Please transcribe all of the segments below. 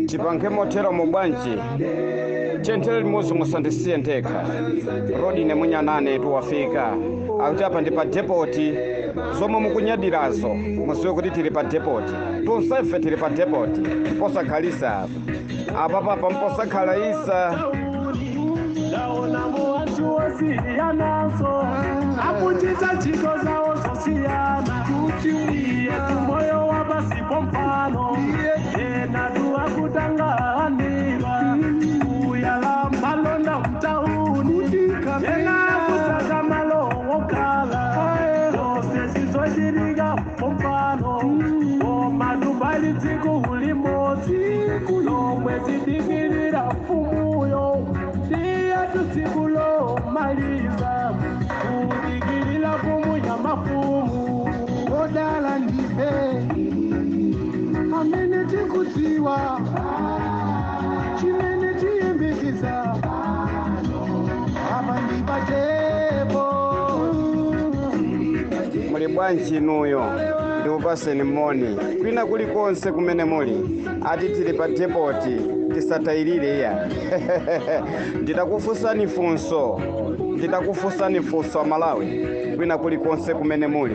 Tipange motero mu bwanji tchenthele limodzi musandisiye ndekha. Rodine munyanane tuwafika akuti apa ndi pa depoti. Zomwe mukunyadirazo muziwe kuti tili pa depoti, tonsefe tili pa depoti. Posakhalisa apa apa papa mposakhala isa. Ndaonamo anthu osiyanaso akuchita ntchito zawo zosiyana, iye tumoyo wa pasipo mpano ena tuwakutanganira kuyala malonda mtauni ena kutaka malo wokala zose zizochitika pompano koma tubali dziko ulimodzi lomwe zidikirira mfumuyo ndiye tsiku lomaliza kudikirira mfumu ya mafumu. Odala ndife amene tikudziwa chimene tiyembekeza apa ndi patepo. Muli bwanji inuyo? Ndikupaseni moni kwina kulikonse kumene muli. Ati tili pa depoti, tisatayirire iya. Nditakufunsani funso, nditakufunsani funso Amalawi kwina kulikonse kumene muli,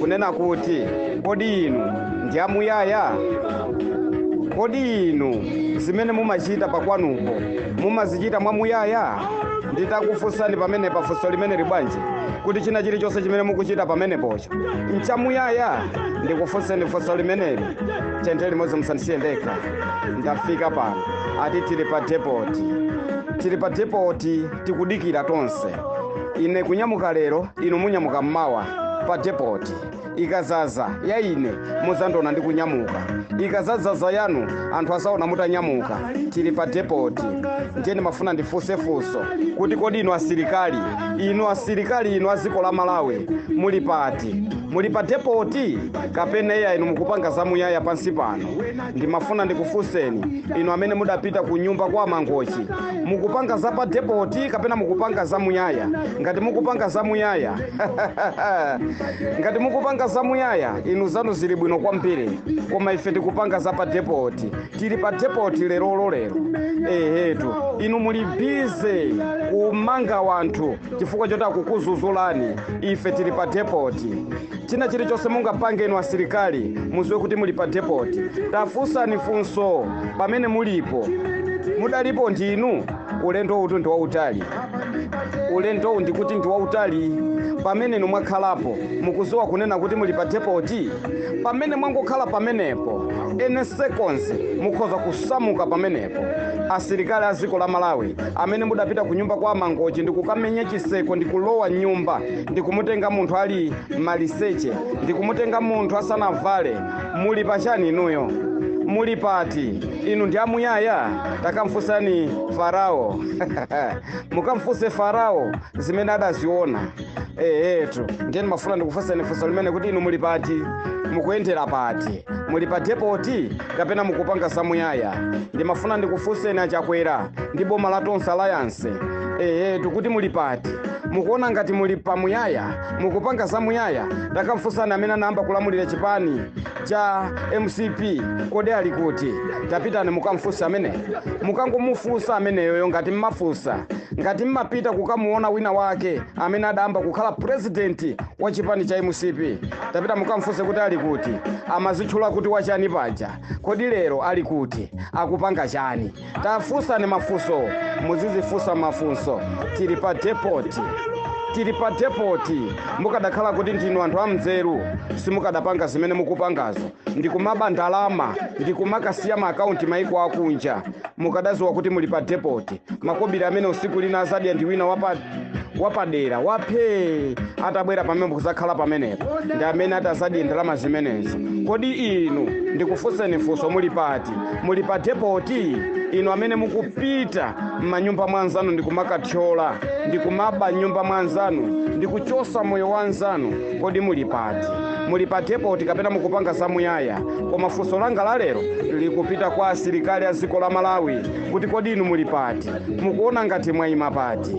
kunena kuti kodi inu ndi amuyaya? Kodi inu zimene mumachita pakwanupo mumazichita mwamuyaya? Nditakufunsani pamene pafunso limene libwanji kuti china chilichonse chimene mukuchita pamenepocho nchamuyaya? Ndikufunseni funso limeneli tchenthele limodzi musandisiye ndekha. Ndafika pano ati tili pa depoti, tili pa depoti, tikudikira tonse. Ine kunyamuka lero, inu munyamuka mmawa pa depoti. Ikazaza ya ine muzandiona ndi kunyamuka, ikazazaza yanu anthu asaona mutanyamuka. Tili pa depoti. Ndiye ndimafuna ndifunse funso kuti kodi inu asilikali, inu asilikali, inu a dziko la Malawi muli pati? Muli pa depoti kapena iya inu mukupanga zamuyaya pansi pano? Ndimafuna ndikufunseni inu amene mudapita ku nyumba kwa Mangochi, mukupanga za pa depoti kapena mukupanga zamuyaya? Ngati mukupanga zamuyaya, ngati mukupanga zamuyaya inu zanu zili bwino kwambiri, koma ife tikupanga za pa depoti. Tili pa depoti lerolo lero. Ehetu inu muli bize kumanga wanthu chifukwa choti akukuzuzulani, ife tili pa depoti. China chilichonse mungapange inu asilikali muziwe kuti muli pa depoti. Tafunsani funso pamene mulipo, mudalipo ndinu? Ulendo utu ndi wautali, ulendowu ndikuti ndi wautali. Pamene inu mwakhalapo mukuziwa kunena kuti muli pa depoti? Pamene mwangokhala pamenepo ene seconds mukhoza kusamuka pamenepo. Asilikali a dziko la Malawi amene mudapita ku nyumba kwa Mangochi ndikukamenya chiseko ndikulowa nyumba ndikumutenga munthu ali maliseche ndikumutenga munthu asanavale, muli pachani inuyo? Muli pati? Inu ndi amuyaya? Takamfunsani Farao. Mukamfunse Farao zimene adaziona. Ehetu ndiye ndimafuna ndikufunseni funso limene kuti inu muli pati, mukuyendera pati? Muli pa depoti kapena mukupanga zamuyaya? Ndimafuna ndikufunseni aChakwera ndi boma la Tonse Alliance, ehetu, kuti muli pati? Mukuona ngati muli pamuyaya, mukupanga zamuyaya? Takamfunsani amene anayamba kulamulira chipani cha MCP, kodi ali kuti? Tapitani mukamfunsa amene, mukangomufunsa ameneyoyo. Ngati mmafunsa, ngati mmapita kukamuona wina wake amene adayamba kukhala president wa chipani cha MCP, tapita mukamfunse kuti ali kuti, amazitchula kuti wachani paja, kodi lero ali kuti, akupanga chani? Tafunsani mafunso, muzizifunsa mafunso. Tili pa depoti, tili pa depoti. Mukadakhala kuti ndinu anthu amnzeru simukadapanga zimene mukupangazo, ndikumaba ndalama ndikumakasiya maakaunti maiko akunja. Mukadaziwa kuti muli pa depoti. Makobiri amene usiku lina azadya ndi wina wapadera waphe atabwera pamene kuzakhala pamenepo ndi amene atazadye ndalama zimenezo. Kodi inu ndikufunseni funso, muli pati? Muli pa depoti? Inu amene mukupita m'manyumba mwa anzanu ndikumakathyola ndikumaba nyumba mwa anzanu ndikuchosa moyo wa anzanu, kodi muli pati? Muli pa depoti kapena mukupanga zamuyaya? Koma funso langa la lero likupita kwa asilikali a dziko la Malawi kuti kodi inu muli pati? Mukuona ngati mwayima pati?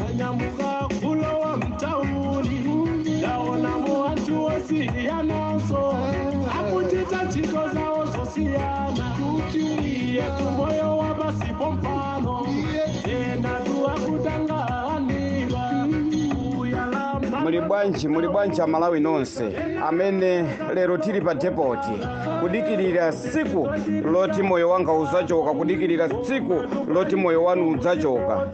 Wanyamuka kulowa mtauni, ndaonamo anthu osiyananso akuchita ntchito zawo zosiyana. Iye kumoyo wa pasipo mpano ena tu akutanganira kuyalamba. Muli bwanji? Muli bwanji Amalawi nonse amene lero tili pa depoti kudikirira tsiku loti moyo wanga udzachoka, kudikirira tsiku loti moyo wanu udzachoka?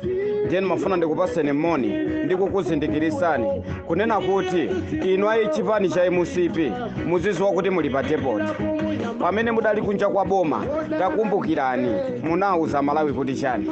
Ndiye mafuna ndikupaseni moni ndikukuzindikirisani kunena kuti inu ayi chipani cha MCP, muziziwa kuti muli pa depoti. Pamene mudali kunja kwa boma, takumbukirani, munawuza Amalawi kuti chani?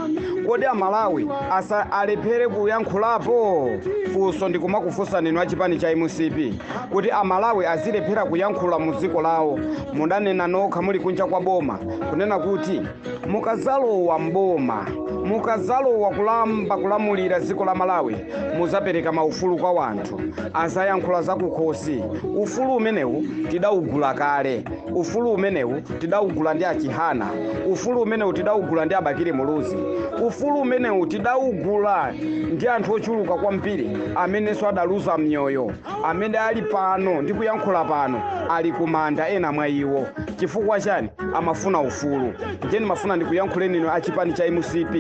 Kodi Amalawi asa alephere kuyankhulapo? Funso ndikumakufunsani inu achipani cha MCP kuti Amalawi azilephera kuyankhula mu dziko lawo? Mudanena nokha muli kunja kwa boma kunena kuti mukazalowa mboma, mukazalowa kulamba kulamulira dziko la Malawi, muzapereka maufulu kwa wanthu azayankhula zakukhosi. Ufulu umenewu tidawugula kale. Ufulu umenewu tidawugula ndi Achihana. Ufulu umenewu tidawugula ndi Abakiri Muluzi. Ufulu umenewu tidawugula ndi anthu ochuluka kwambiri amenenso adaluza mnyoyo, amene ali pano ndi kuyankhula pano ali kumanda ena mwa iwo. Chifukwa chani? Amafuna ufulu. Ndiye ndimafuna ndikuyankhuleni inu achipani cha MCP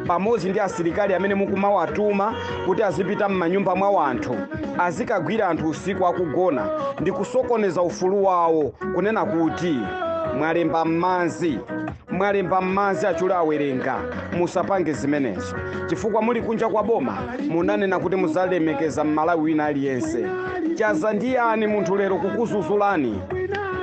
pamodzi ndi asilikali amene mukumawatuma kuti azipita m'manyumba mwa wanthu, azikagwira anthu usiku akugona ndi kusokoneza ufulu wawo, kunena kuti mwalemba m'madzi, mwalemba m'madzi achule awerenga. Musapange zimenezo, chifukwa muli kunja kwa boma munanena kuti muzalemekeza Mmalawi wina aliyense. Chaza ndiyani munthu lero kukuzuzulani?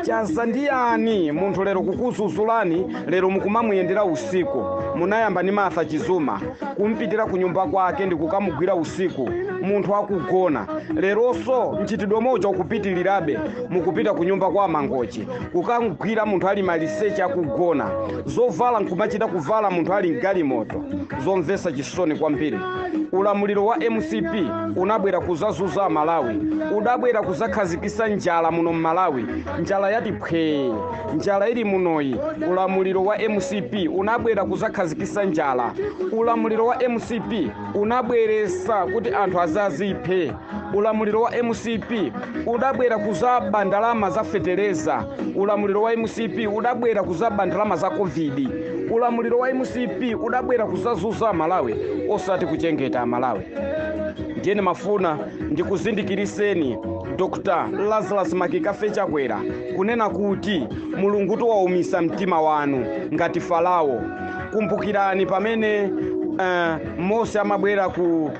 Chaza ndiyani munthu lero kukuzuzulani? Lero mukumamuyendera usiku. Munayamba ndi Martha Chizuma, kumpitira ku nyumba kwake ndi kukamugwira usiku munthu akugona. Leronso mchitidwe moja ukupitirirabe, mukupita ku nyumba kwa Mangochi kukamugwira munthu ali maliseche akugona, zovala nkumachita kuvala munthu ali mgalimoto. Zomvetsa chisoni kwambiri. Ulamuliro wa MCP unabwera kuzazuza Malawi, udabwera kuzakhazikisa njala muno mMalawi. Njala yati phwee, njala ili munoyi. Ulamuliro wa MCP unabwera kuzakhazikisa njala. Ulamuliro wa MCP unabweresa kuti anthu azaziphe. Ulamuliro wa MCP udabwera kuzaba ndalama za fetereza. Ulamuliro wa MCP udabwera kuzaba ndalama za COVID. Ulamuliro wa MCP udabwera kuzazuza Malawi, osati kuchengeta Malawi. Ndiye mafuna ndikuzindikiriseni Dr Lazarus Makikafe Chakwera kunena kuti Mulungu tiwaumisa mtima wanu ngati Farao. Kumbukirani pamene Mose amabwera ku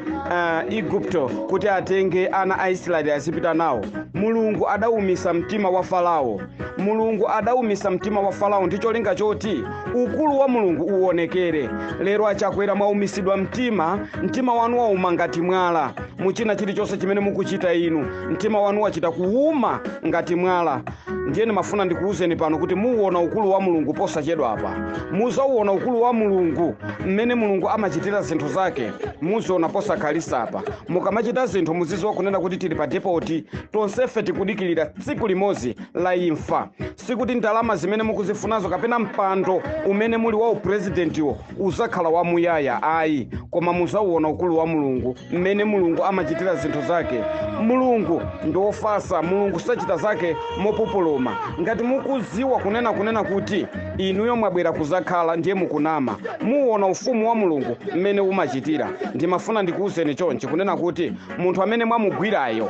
Igupto kuti atenge ana a Israeli azipita nawo, Mulungu adawumisa mtima wa Farao. Mulungu adawumisa mtima wa Farao ndi cholinga choti ukulu wa Mulungu uwonekere. Lero Achakwera mwaumisidwa mtima, mtima wanu wauma ngati mwala. Muchina chilichonse chimene mukuchita inu, mtima wanu wachita kuwuma ngati mwala. Ndiye ndimafuna ndikuwuzeni pano kuti muwona ukulu wa Mulungu posachedwapa. Muzauona ukulu wa Mulungu, mmene Mulungu amachitira zinthu zake, muziona posakhalisapa. Mukamachita zinthu muziziwa kunena kuti tili pa depoti, tonsefe tikudikirira tsiku limodzi la imfa. Sikuti ndalama zimene mukuzifunazo kapena mpando umene muli wa upurezidentiwo uzakhala wamuyaya, ayi, koma muzauona ukulu wa Mulungu, mmene Mulungu amachitira zinthu zake. Mulungu ndi wofasa, Mulungu sachita zake mopupuluma. Ngati mukuziwa kunena kuti inuyo mwabwera kuzakhala, ndiye mukunama. Muwona ufumu wa Mulungu mmene umachitira. Ndimafuna ndikuwuzeni chonchi kunena kuti munthu amene mwamugwirayo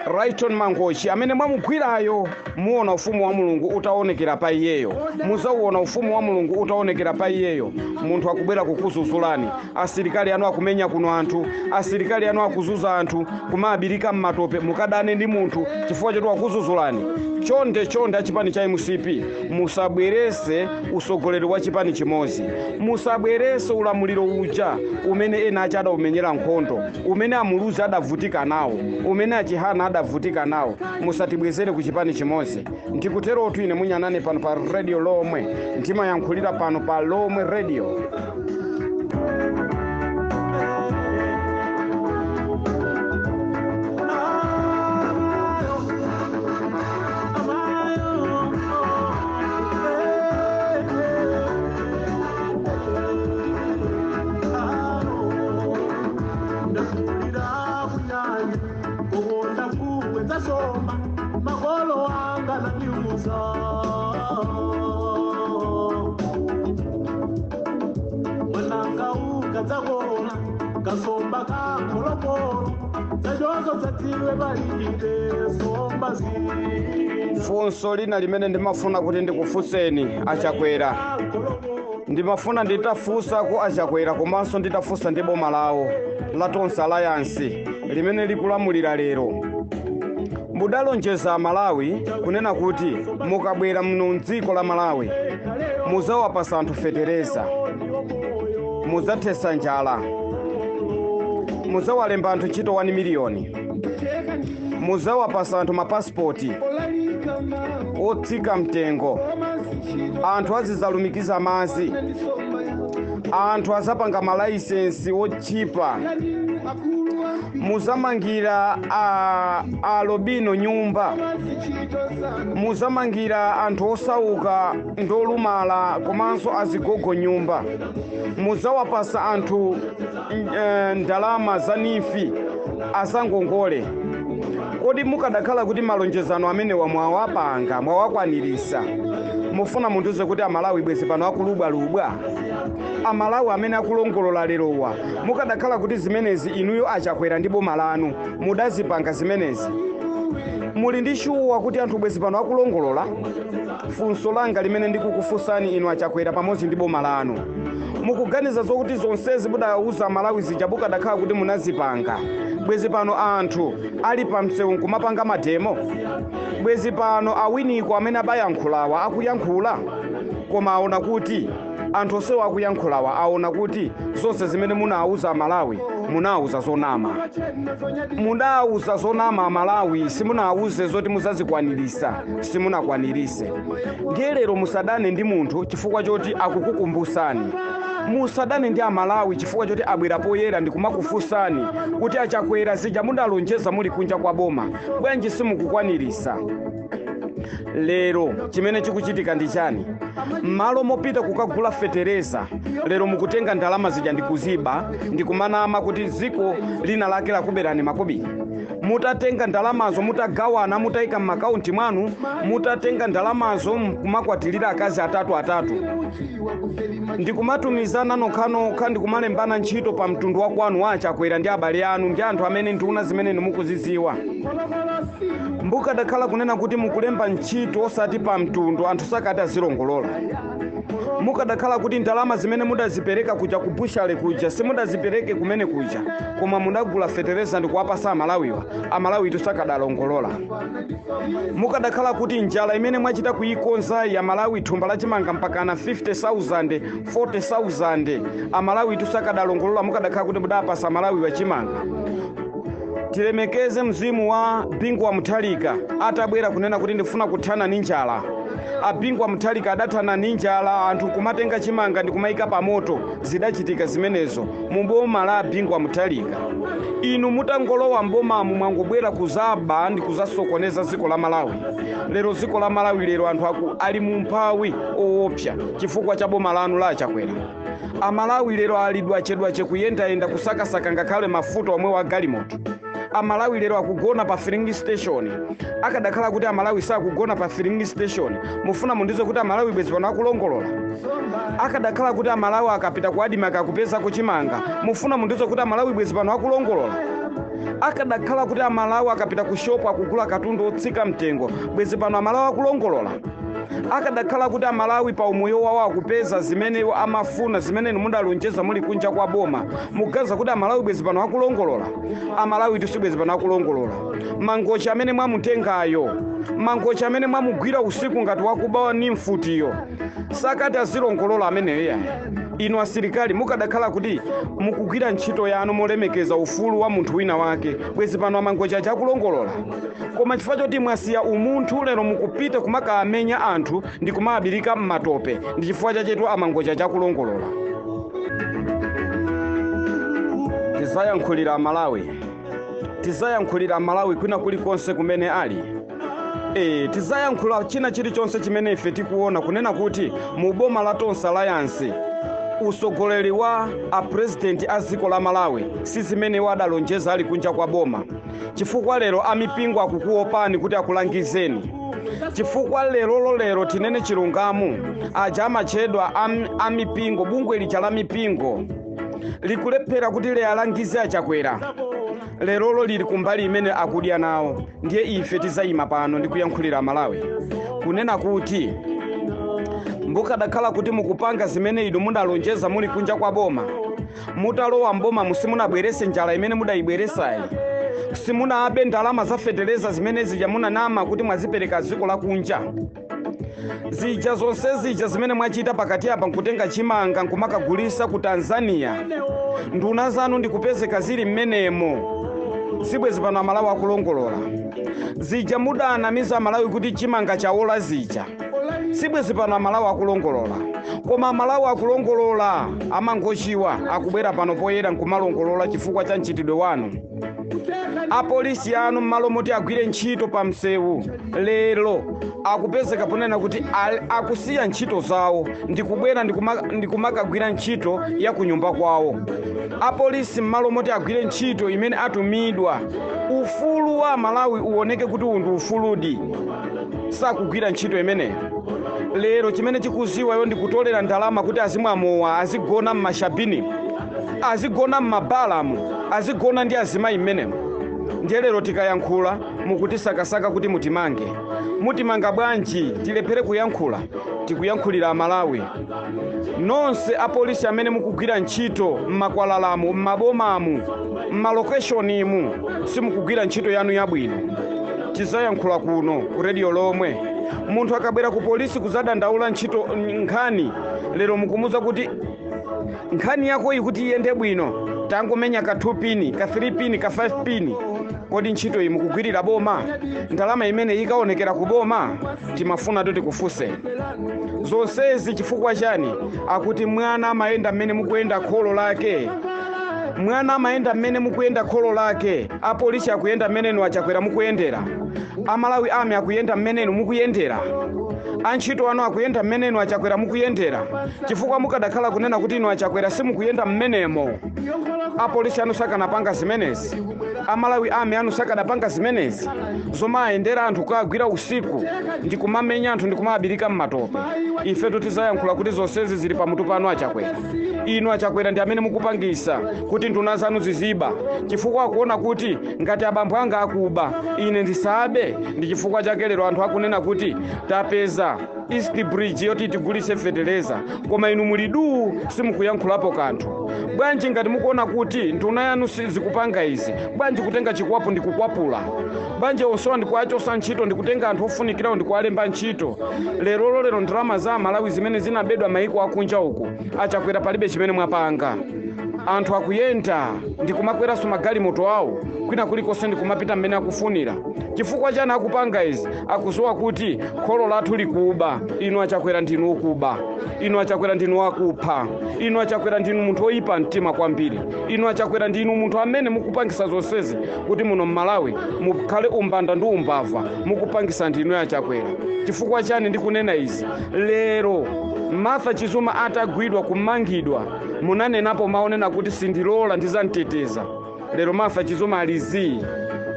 Rayton Mangochi amene mwamugwirayo, muona ufumu wa Mulungu utaonekera pa iyeyo, muzauona ufumu wa Mulungu utaonekera pa iyeyo. Munthu akubwera kukuzuzulani, asilikali anu akumenya kuno anthu, asilikali anu akuzuza anthu, kumabirika mmatope, mukadane ndi munthu chifukwa choti wakuzuzulani. Chonde chonde achipani cha MCP, musabwerese usogoleri wa chipani chimodzi, musabwerese ulamuliro uja umene ena achi adaumenyera nkhondo, umene amuluzi adavutika nawo, umene achihana adavutika nawo. Musatibwezere ku chipani chimodzi. Ndikuterotu ine munyanane pano pa Radio Lomwe, ndimayankhulira pano pa Lomwe Radio. Ndakulira kunyanya kukonda kuwenza soma makolo anga nandiuza mwananga ukadzakona kasomba kakolokolo zachozo zadziwe palinde somba zina. Funso lina limene ndimafuna kuti ndikufunseni achakwera, ndimafuna nditafunsa ku achakwera komanso nditafunsa ndi boma lawo la Tonse Alliance limene likulamulira lero. Mudalonjeza Malawi kunena kuti mukabwera muno mdziko la Malawi muzawapasa anthu fetereza, mudzathesa njala, muzawalemba anthu ntchito 1 miliyoni, muzawapasa anthu mapasipoti otsika mtengo, anthu azidzalumikiza madzi, anthu azapanga malaisensi otchipa, muzamangira alobino nyumba, muzamangira anthu osauka ndi olumala komanso azigogo nyumba, muzawapasa anthu ndalama za nifi azangongole. Kodi mukadakhala kuti malonjezano amenewa mwawapanga, mwawakwanirisa, mufuna mundiuze kuti amalawi bwezi pano akulubwalubwa? Amalawi amene akulongolola lerowa, mukadakhala kuti zimenezi inuyo achakwera ndi boma lanu mudazipanga zimenezi, muli ndi shuwa kuti anthu bwezi pano akulongolola? Funso langa limene ndikukufunsani inu achakwera pamodzi ndi boma lanu, mukuganiza zokuti zonsezi mudauza Malawi zija mukadakhala kuti munazipanga, bwezi pano anthu ali pa msewu nkumapanga mademo? Bwezi pano awiniko amene abayankhulawa akuyankhula, koma aona kuti anthu onsewa akuyankhulawa aona kuti zonse zimene munauza Amalawi munauza zonama, mudauza zonama Amalawi, simunauze zoti muzazikwanirisa, simunakwanirise. Ndiye lero musadane ndi munthu chifukwa choti akukukumbusani, musadane ndi Amalawi chifukwa choti abwera poyera ndikumakufunsani kuti achakwera zija mudalonjeza muli kunja kwa boma bwanji simukukwanirisa? Lero chimene chikuchitika ndi chani? M'malo mopita kukagula fetereza, lero mukutenga ndalama zija ndikuziba ndikumanama kuti dziko lina lake lakuberani makobiri. Mutatenga ndalamazo mutagawana, mutayika m'makaunti mwanu, mutatenga ndalamazo kumakwatilira akazi atatu atatu ndikumatumizana nokhanokha ndikumalembana ntchito pa mtundu wa kwanu wa achakwera ndi abale anu ndi anthu amene nduna zimene mukuziziwa. Mukadakhala kunena kuti mukulemba ntchito osati pa mtundu, anthu sakati azilongolola. Mukadakhala kuti ndalama zimene mudazipereka kuja ku bushale kuja simudazipereke kumene kuja, koma mudagula fetereza ndikuwapasa amalawiwa, amalawi tusakadalongolola. Mukadakhala kuti njala imene mwachita kuyikonza ya Malawi thumba lachimanga mpakana 50,000 40,000, amalawi tusakadalongolola. Mukadakhala kuti mudapasa amalawiwa chimanga. Tilemekeze mzimu wa Bingu wa Mutharika atabwera kunena kuti ndifuna kuthana ndi njala. Abingu wa Mutharika adathana ndi njala, anthu kumatenga chimanga ndikumayika pa moto. Zidachitika zimenezo mu boma la Bingu wa Mutharika. Inu mutangolowa mbomamu mwangobwera kuzaba ndi kuzasokoneza dziko la Malawi. Lero dziko la Malawi lero anthu ali mu mphawi owopsa chifukwa cha boma lanu la achakwera. Amalawi lero ali dwachedwache kuyendayenda kusakasaka ngakhale mafuta omwe wa galimoto. Amalawi lero akugona pa filling station. Akadakhala kuti amalawi sakugona pa filling station, mufuna mundize kuti amalawi bwezi pano akulongolola? Akadakhala kuti amalawi akapita ku ADMARC akupeza kuchimanga, mufuna mundize kuti amalawi bwezi pano akulongolola? Akadakhala kuti Amalawi akapita ku shopu akugula katundu otsika mtengo, bwezi pano Amalawi akulongolola? Akadakhala kuti Amalawi pa umoyo wawo akupeza zimene iwo amafuna, zimene inu mudalonjeza muli kunja kwa boma, muganiza kuti Amalawi bwezi pano akulongolola? Amalawi tisu bwezi pano akulongolola. Mangochi amene mwamutengayo, Mangochi amene mwamugwira usiku ngati wakubawa ni mfutiyo, sakati azilongolola ameneyo yayi. Inu asilikali, mukadakhala kuti mukugwira ntchito yanu molemekeza ufulu wa munthu wina wake, bwezi pano aMangochi aja akulongolola? Koma chifukwa choti mwasiya umunthu, lero mukupita kumakamenya anthu ndi kumabirika m'matope, ndi chifukwa chachetu aMangochi aja akulongolola. Tizayankhulira Malawi, tizayankhulira Malawi kwina kulikonse kumene ali. Tizayankhula china chilichonse chimene ife tikuona kunena kuti mu boma la Tonse Alliance, usogoleri wa apresidenti a dziko la Malawi si zimene iwo adalonjeza ali kunja kwa boma. Chifukwa lero amipingo akukuopani kuti akulangizeni, chifukwa lerolo lero tinene chilungamo, aja amatchedwa amipingo, bungwe lija la mipingo likulephera kuti liyalangize aChakwera. Lerolo lili kumbali imene akudya nawo. Ndiye ife tizayima pano ndi kuyankhulira Malawi kunena kuti mukadakhala kuti mukupanga zimene inu mudalonjeza muli kunja kwa boma, mutalowa mboma musimunabwerese njala imene mudayibweresayi, simunabe ndalama za feteleza zimene zija munanama kuti mwazipereka dziko lakunja, zija zonse zija zimene mwachita pakati apa, nkutenga chimanga nkumakagulisa ku Tanzania, nduna zanu ndikupezeka zili mmenemo, sibwezi pano Amalawi akulongolola? Zija mudanamiza Amalawi kuti chimanga chawola zija, sibwezi pano Amalawi akulongolola? Koma Amalawi akulongolola, aMangochiwa akubwera pano poyera nkumalongolola chifukwa cha mchitidwe wanu. Apolisi anu, m'malo moti agwire ntchito pa msewu, lero akupezeka ponena kuti akusiya ntchito zawo ndikubwera ndikumakagwira ntchito ya kunyumba kwawo. Apolisi, m'malo moti agwire ntchito imene atumidwa, ufulu wa Malawi uoneke kuti uwu ndi ufuludi, sakugwira ntchito imeneyo. Lero chimene chikuziwayo ndikutolera ndalama kuti azimwamowa, azigona m'mashabini, azigona m'mabalamu, azigona ndi azimayi mmenemo. Ndiye lero tikayankhula mukutisakasaka kuti mutimange. Mutimanga bwanji? Tilephere kuyankhula? Tikuyankhulira Amalawi nonse. Apolisi amene mukugwira ntchito m'makwalalamu, m'mabomamu, m'malokeshonimu, simukugwira ntchito yanu yabwino. Tizayankhula kuno ku rediyo lomwe. Munthu akabwera ku polisi kuzadandaula ntchito nkhani, lero mukumuza kuti nkhani yako ikuti iyende bwino, tangomenya ka 2 pini, ka 3 pini, ka 5 pini. Kodi ntchito iyi mukugwirira boma? Ndalama imene ikaonekera ku boma? Timafuna tikufunseni zonsezi chifukwa chani? Akuti mwana amayenda mmene mukuyenda kholo lake. Mwana amayenda mmene mukuyenda kholo lake. Apolisi akuyenda mmenenu aChakwera mukuyendera. Amalawi Army akuyenda mmenenu mukuyendera. Antchito anu akuyenda mmenenu aChakwera mukuyendera. Chifukwa mukadakhala kunena kuti inu aChakwera simukuyenda mmenemo, apolisi anu sakanapanga zimenezi, Amalawi Army anu sakanapanga zimenezi zomayendera anthu kukagwira usiku ndikumamenya anthu ndikumabirika mmatope. Ifetu tizayankhula kuti zonsezi zili pamutu panu aChakwera. Inu aChakwera ndi amene mukupangisa kuti nduna zanu ziziba, chifukwa akuona kuti ngati abambo anga akuba, ine ndisabe? Ndi chifukwa chake lero anthu akunena kuti tapeza East Bridge yoti tigulise feteleza, koma inu muli duu, simukuyankhulapo kanthu. Bwanji ngati mukuona kuti nduna yanu sizikupanga izi, bwanji kutenga chikwapu ndikukwapula? Bwanji onsewa ndikuachosa ntchito ndikutenga anthu ofunikirawo ndikualemba ntchito? Lerolo lero ndalama za Malawi zimene zinabedwa maiko akunja uku, aChakwera palibe chimene mwapanga. Anthu akuyenda ndikumakweranso magalimoto awo kwina kulikonse ndikumapita mmene akufunira. Chifukwa chani akupanga izi? Akuzowa kuti kholo lathu likuba. Inu aChakwera ndinu ukuba, inu aChakwera ndinu wakupha, inu aChakwera ndinu munthu oyipa mtima kwambiri, inu aChakwera ndinu munthu amene mukupangisa zonsezi kuti muno mMalawi mukhale umbanda ndi umbava. Mukupangisa ndinu aChakwera. Chifukwa chani ndikunena izi? Lero Martha Chizuma atagwidwa, kumangidwa, munanenapo maonena kuti sindilola, ndizamteteza. Lero Martha Chizuma alizii,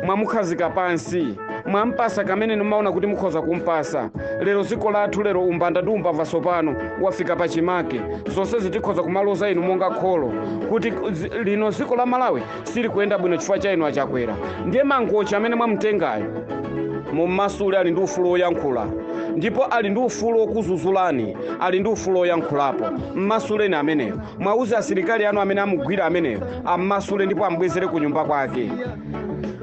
mwamukhazika pansi. Mwampasa kamene nimaona kuti mukhoza kumpasa. Lero dziko lathu lero umbanda ndi umbava sopano wafika pachimake. Zonse zitikhoza kumaloza inu monga kholo kuti lino dziko la Malawi silikuyenda bwino chifukwa cha inu achakwera. Ndiye Mangochi amene mwamtengayo mummasule, ali ndi ufulu woyankhula ndipo ali ndi ufulu wokuzuzulani, ali ndi ufulu woyankhulapo. Mmasuleni ameneyo. Mwauze asilikali anu amene amugwira ameneyo ammasule ndipo ambwezere ku nyumba kwake.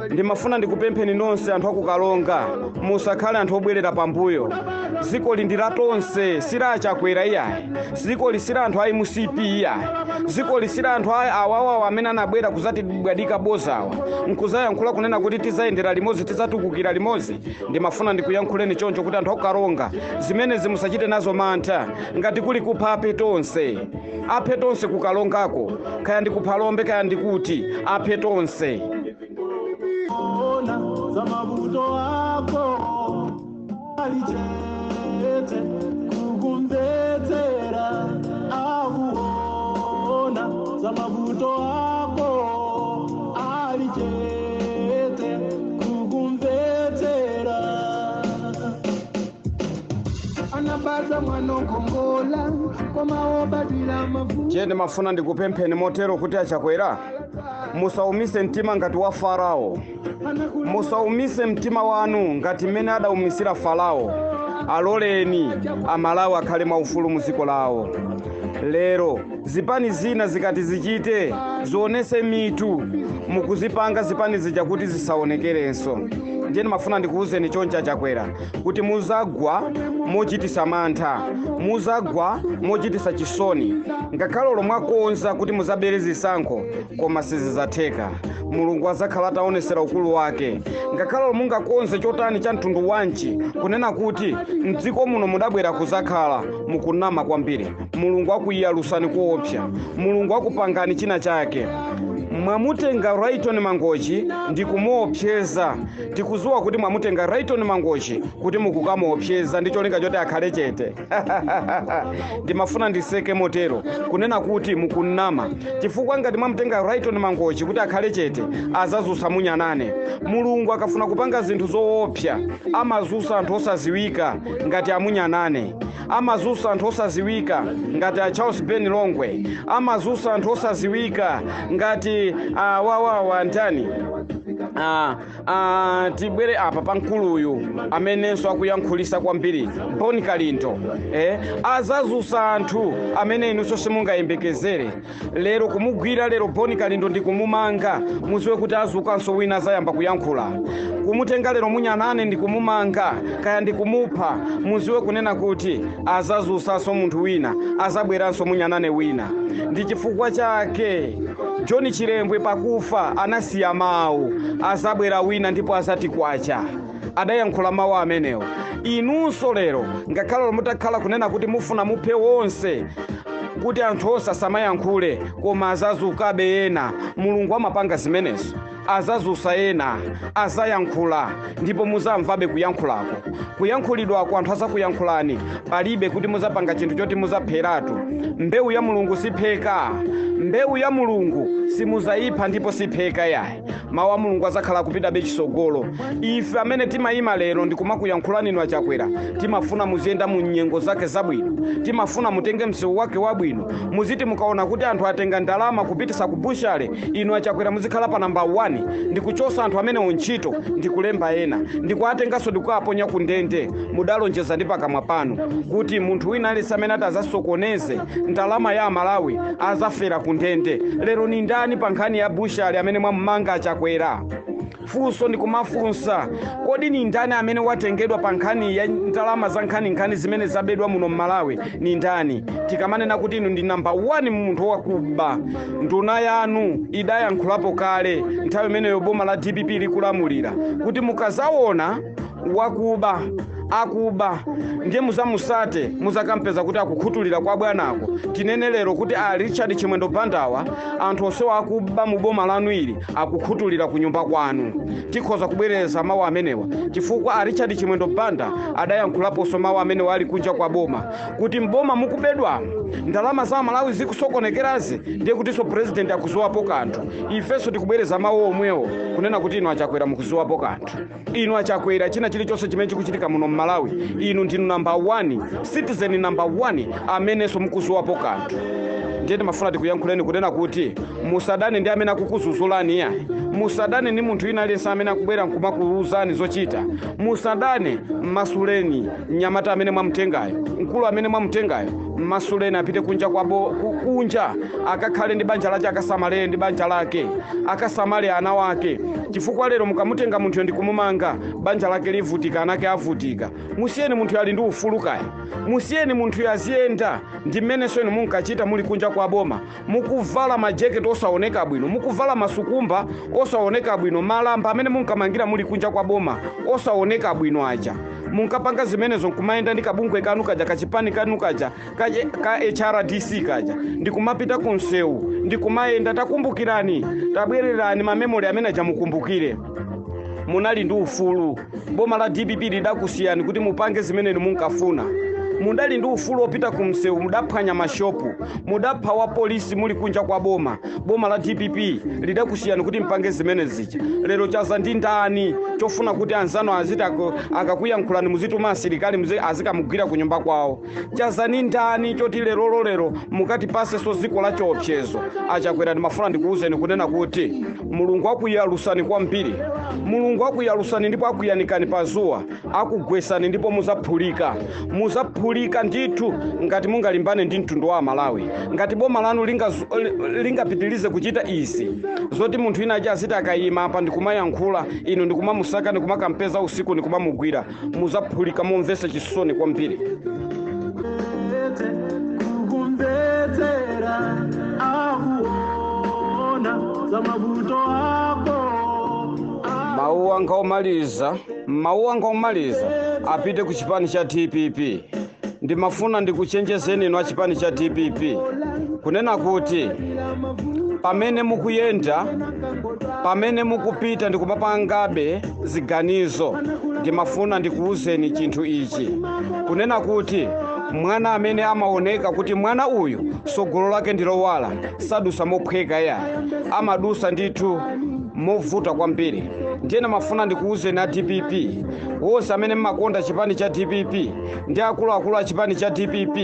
Ndimafuna ndikupempheni nonse anthu akukalonga, musakhale anthu obwerera pambuyo. Dzikoli ndi la tonse, sila achakwera iyayi. Dzikoli sila anthu a MCP iyayi. Dzikoli sila anthu awawawa amene anabwera kuzatibwadika bozawa nkuzayankhula kunena kuti tizayendera limodzi, tizatukukira limodzi. Ndimafuna ndikuyankhuleni choncho kuti anthu akukalonga, zimenezi musachite nazo mantha. Ngati kuli kupha, aphe tonse, aphe tonse kukalongako, kaya ndikuphalombe kaya ndikuti, aphe tonse. Ona za mavuto ako alichete kukumvetsera, akuona za mavuto ako alichete kukumvetsera. Anabadwa mwana okongola koma obadwira mavu. Tiye, ndimafuna ndikupempheni motero kuti achakwera, musaumise mtima ngati wa Farao. Musaumise mtima wanu ngati mmene adaumisira Farao. Aloleni Amalawi akhale mwaufulu mu dziko lawo. Lero zipani zina zikati zichite zionese mitu, mukuzipanga zipani zija kuti zisaonekerenso. Ndiye ndimafuna ndikuwuzeni choncho achakwera kuti muzagwa mochitisa mantha, muzagwa mochitisa chisoni. Ngakhale olo mwakonza kuti muzabere zisankho, koma sizidzatheka. Mulungu azakhala ataonesera ukulu wake. Ngakhale olo mungakonze chotani cha mtundu wanji kunena kuti mdziko muno mudabwera kuzakhala, mukunama kwambiri. Mulungu akuyiyalusani kuopsa, Mulungu akupangani china chake. Mwamutenga Rayton Mangochi ndi kumuopseza. Tikuzuwa kuti mwamutenga Rayton Mangochi kuti mukukamuopseza ndi cholinga choti akhale chete. Ndimafuna ndiseke motero kunena kuti mukunama, chifukwa ngati mwamutenga Rayton Mangochi kuti akhale chete, azazusa munyanane. Mulungu akafuna kupanga zinthu zoopsa amazusa anthu osaziwika ngati amunyanane, amazusa anthu osaziwika ngati a Charles Ben Longwe, amazusa anthu osaziwika ngati wawawa ndani. Tibwere apa pa mkuluyu amenenso akuyankhulisa kwambiri, Bon Kalindo. Azazusa anthu amene inunso simungayembekezere. Lero kumugwira lero Bon Kalindo ndi kumumanga, muziwe kuti azukanso wina azayamba kuyankhula. Kumutenga lero munyanane ndi kumumanga kaya ndi kumupha, muziwe kunena kuti azazusanso munthu wina, azabweranso munyanane wina. Ndi chifukwa chake John Chilembwe pakufa anasiya mawu, azabwera wina ndipo azati kwacha. Adayankhula mawu amenewo. Inunso lero ngakhale mutakhala kunena kuti mufuna muphe wonse kuti anthu onse asamayankhule, koma azazukabe ena. Mulungu amapanga zimenezo, azazusa ena, azayankhula ndipo muzamvabe kuyankhulako, kuyankhulidwako, anthu azakuyankhulani. Palibe kuti muzapanga chinthu choti muzapheratu. Mbewu ya Mulungu sipheka, mbewu ya Mulungu simuzayipha ndipo sipheka yayi. Mawu a Mulungu azakhala kupitabe chisogolo. Ife amene timayima lero ndikumakuyankhulani inu achakwera, timafuna muziyenda mu nyengo zake zabwino, timafuna mutenge msewu wake wabwino. Muziti mukaona kuti anthu atenga ndalama kupitisa ku butchery, inu achakwera muzikhala pa namba 1 ndikuchosa anthu amenewo ntchito ndikulemba ena, ndikuatenganso ndikuaponya ku ndende. Mudalonjeza ndi pakamwa panu kuti munthu wina aliyense amene ati azasokoneze ndalama ya Amalawi azafera ku ndende. Lero ni ndani pa nkhani ya butchery amene mwamumanga achakwera? Funso ndikumafunsa, kodi ni ndani amene watengedwa pa nkhani ya ndalama za nkhaninkhani zimene zabedwa muno mmalawi? Ni ndani? Tikamanena kuti inu ndi namba 1 munthu wakuba, nduna yanu idayankhulapo kale nthawi imeneyo boma la DPP likulamulira kuti mukazaona wakuba Akuba ndiye muzamusate, muzakampeza kuti akukhutulira kwa bwanako. Tinene lero kuti a Richard Chimwendo Bandawa, anthu onsewa akuba mu boma lanu ili akukhutulira ku nyumba kwanu. Tikhoza kubwereza mawu amenewa chifukwa a Richard Chimwendo Banda adayankhulaponso mawu amenewa ali kunja kwa boma, kuti mboma mukubedwamo, ndalama za Malawi zikusokonekerazi, ndiye kutinso president akuziwapo kanthu. Ifenso tikubwereza mawu omwewo kunena kuti inu aChakwera mukuziwapo kanthu. Inu aChakwera, china chilichonse chimene chikuchitika muno mMalawi, inu ndinu number 1 citizen, number 1 amenenso mukuziwapo kanthu. Ndiye timafuna tikuyankhuleni kunena kuti musadane ndi amene akukuzuzulani ya, musadane ndi munthu wina aliyense amene akubwera nkumakuwuzani zochita. Musadane, mmasuleni mnyamata amene mwamtengayo, mkulu amene mwamtengayo, mmasuleni apite kunja kwa kunja akakhale ndi banja lake, akasamale ndi banja lake, akasamale ana wake. Chifukwa lero mukamutenga munthuyo ndi kumumanga, banja lake livutika, anake avutika. Musiyeni munthuyo, ali ndi ufulu kaya. Musiyeni munthuyo aziyenda. Ndi mmenenso inu munkachita muli kunja kwa boma, mukuvala majeketi osaoneka bwino, mukuvala masukumba osaoneka bwino, malamba amene munkamangira muli kunja kwa boma osaoneka bwino aja. Munkapanga zimenezo nkumayenda ndi kabungwe kanu kaja, kachipani kanu kaja ka HRDC kaja, ndikumapita ku msewu ndikumayenda. Takumbukirani, tabwererani ma memory amene aja mukumbukire. Munali ndi ufulu, boma la DPP lidakusiyani kuti mupange zimene munkafuna. Mudali ndi ufulu wopita ku msewu, mudaphwanya mashopu, mudapha wa polisi muli kunja kwa boma. Boma la DPP lidakusiyani kuti mpange zimene zija. Lero chaza ndi ndani chofuna kuti anzanu aziti akakuyankhulani muzituma asilikali azikamugwira ku nyumba kwawo? Chaza ndi ndani choti lerolo lero mukatipasenso dziko la chiopsezo? AChakwera, ndimafuna ndikuwuzeni kunena kuti Mulungu akuyalusani kwambiri. Mulungu akuyalusani ndipo akuyanikani pazuwa, akugwesani ndipo muzaphulika, muzaphulika ndithu ngati mungalimbane ndi mtundu wa Malawi. Ngati boma lanu lingapitilize kuchita izi zoti munthu ina aja aziti akayima apa ndikumayankhula, inu ndikumamusaka, ndikumakampeza usiku, ndikumamugwira, muzaphulika momvesa chisoni kwambiri. Kukumvetsera akuona za mavuto ako. Mawu anga omaliza, mawu anga omaliza apite ku chipani cha DPP. Ndimafuna ndikuchenjezeni inu a chipani cha DPP kunena kuti pamene mukuyenda, pamene mukupita ndikumapangabe ziganizo, ndimafuna ndikuwuzeni chinthu ichi kunena kuti mwana amene amaoneka kuti mwana uyu sogolo lake ndilowala sadusa mophweka ya, amadusa ndithu movuta kwambiri. Ndiye ndimafuna ndikuwuzeni a DPP wonse amene mmakonda chipani cha DPP ndi akuluakulu a chipani cha DPP,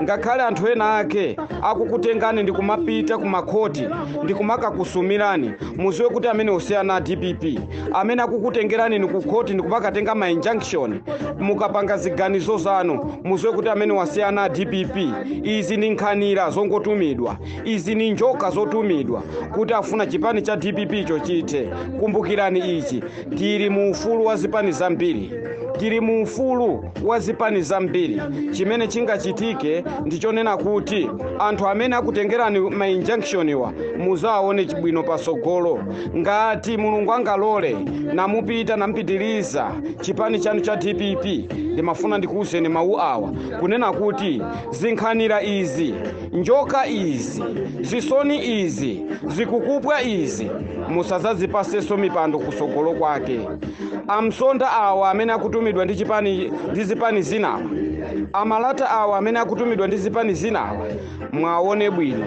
ngakhale anthu ena ake akukutengani ndikumapita kumakhoti ndikumakakusumirani, muziwe kuti amene osiyana a DPP amene akukutengerani ni kukhoti ndikumakatenga ma injunction mukapanga ziganizo zanu, muziwe kuti amene wasiyana a DPP. Izi ndi nkhanira zongotumidwa, izi ni njoka zotumidwa kuti afuna chipani cha DPP icho chithe. Kumbukirani ichi, tili mu ufulu wa zipani zambiri, tili mu ufulu wa zipani zambiri. Chimene chingachitike ndichonena kuti anthu amene akutengerani ma injunction wa muzaone chibwino pasogolo. Ngati Mulungu angalole namupita nampitiriza chipani chanu cha DPP, ndimafuna ndikuwuzeni mawu awa kunena kuti zinkhanira izi, njoka izi, zisoni izi, zikukupwa izi, musazazipasenso mipando kusogolo kwake. Amsonda awa amene akutumidwa ndi chipani ndi zipani zinawa, amalata awa amene akutumidwa ndi zipani zinawa, mwaone bwino.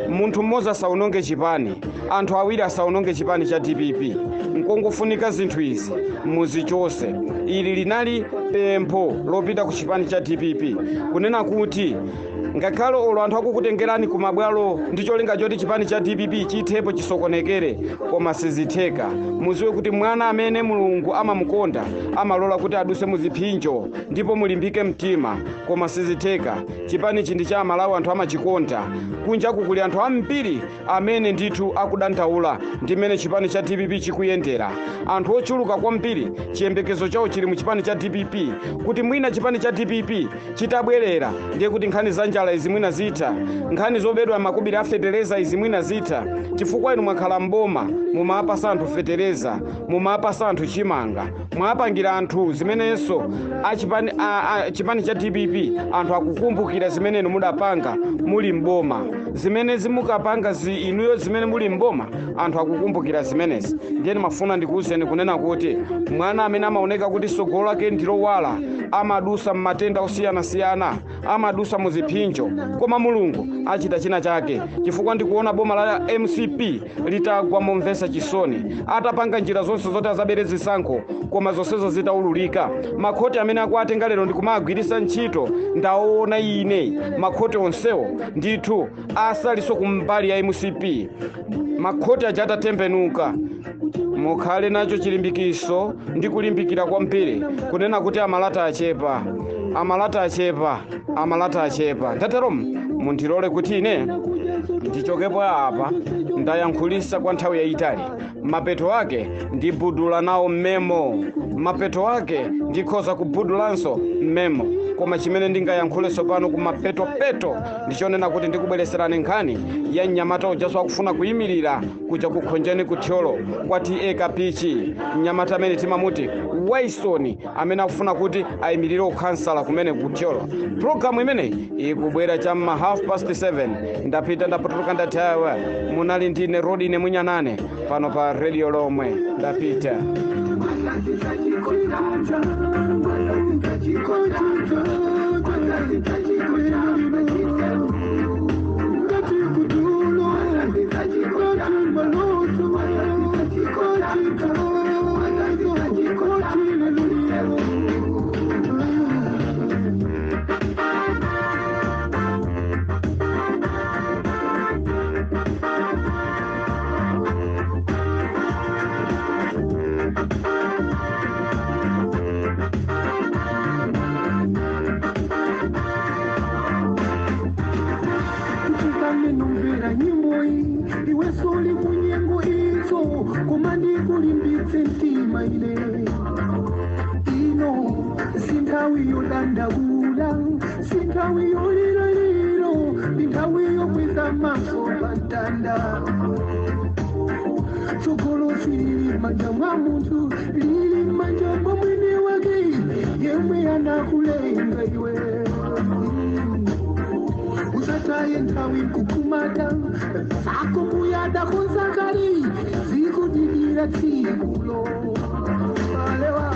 Munthu mmodzi asaononge chipani, anthu awiri asaononge chipani cha DPP. Nkongofunika zinthu izi muzichose. Ili linali pempho lopita ku chipani cha DPP kunena kuti ngakhale olo anthu akukutengerani kumabwalo ndi cholinga choti chipani cha DPP chithepo chisokonekere, koma sizitheka. Muziwe kuti mwana amene Mulungu amamukonda amalola kuti aduse muziphinjo, ndipo mulimbike mtima, koma sizitheka. Chipani ichi ndi cha Malawi, anthu amachikonda. Kunjaku kuli anthu ambiri amene ndithu akudandaula ndi mmene chipani cha DPP chikuyendera. Anthu ochuluka kwambiri chiyembekezo chawo chili mu chipani cha DPP, kuti mwina chipani cha DPP chitabwerera ndiye kuti nkhani za njala njala izi mwina zitha, nkhani zobedwa makobiri afetereza izi mwina zitha, chifukwa inu mwakhala mboma, mumapasa anthu fetereza, mumapasa anthu chimanga, mwapangira anthu zimenenso achipani chipani cha DPP. Anthu akukumbukira zimene inu mudapanga muli mboma, zimene zimukapanga inuyo zimene muli mboma, anthu akukumbukira zimenezi. Ndiye ndimafuna ndikuwuzeni kunena kuti mwana amene amaoneka kuti tsogolo lake ndilowala amadusa mmatenda osiyanasiyana, amadusa muziphinjo, koma Mulungu achita china chake, chifukwa ndikuona boma la MCP litagwa momvetsa chisoni, atapanga njira zonse zoti azabere zisankho, koma zonsezo zitaululika. Makhoti amene akuatenga lero ndikumagwiritsa ntchito, ndaona ine makhoti onsewo ndithu asalinso kumbali ya MCP. Makhoti aja atatembenuka. Mukhale nacho chilimbikiso ndi kulimbikira kwambiri kunena kuti amalata achepa, amalata achepa, amalata achepa. Ndatero mundilole kuti ine ndichokepo apa, ndayankhulisa kwa nthawi yayitali. Mapeto ake ndibudula nawo mmemo, mapeto ake ndikhoza kubudulanso mmemo, koma chimene ndingayankhulenso pano kumapetopeto ndichonena kuti ndikubwereserani nkhani ya mnyamata ujaso akufuna kuyimirira kuja kukhonjeni kuthyolo kwa TA Kapichi, mnyamata amene timamuti Waisoni, amene akufuna kuti ayimirire ukhansala kumene kuthyolo. Programu imeneyi ikubwera cham'ma 7:30. Ndapita, ndapotoloka, ndathawa. Munali ndine Rodine Munyanane pano pa Radio Lomwe. Ndapita. Numvera nyimbo iyi, iwe soli munyengo izo, koma ndikulimbitse mtima ine. Ino sinthawi yodandaula, sinthawi yoliraliro, ndi nthawi yokweza maso pamtanda. Tsogolo silili manja mwa munthu, lili manja mwa mwini wake yemwe anakulenga iwe. Usataye nthawi nkukumata zako muyada konzakali zikudidira tsikulo. Alewa.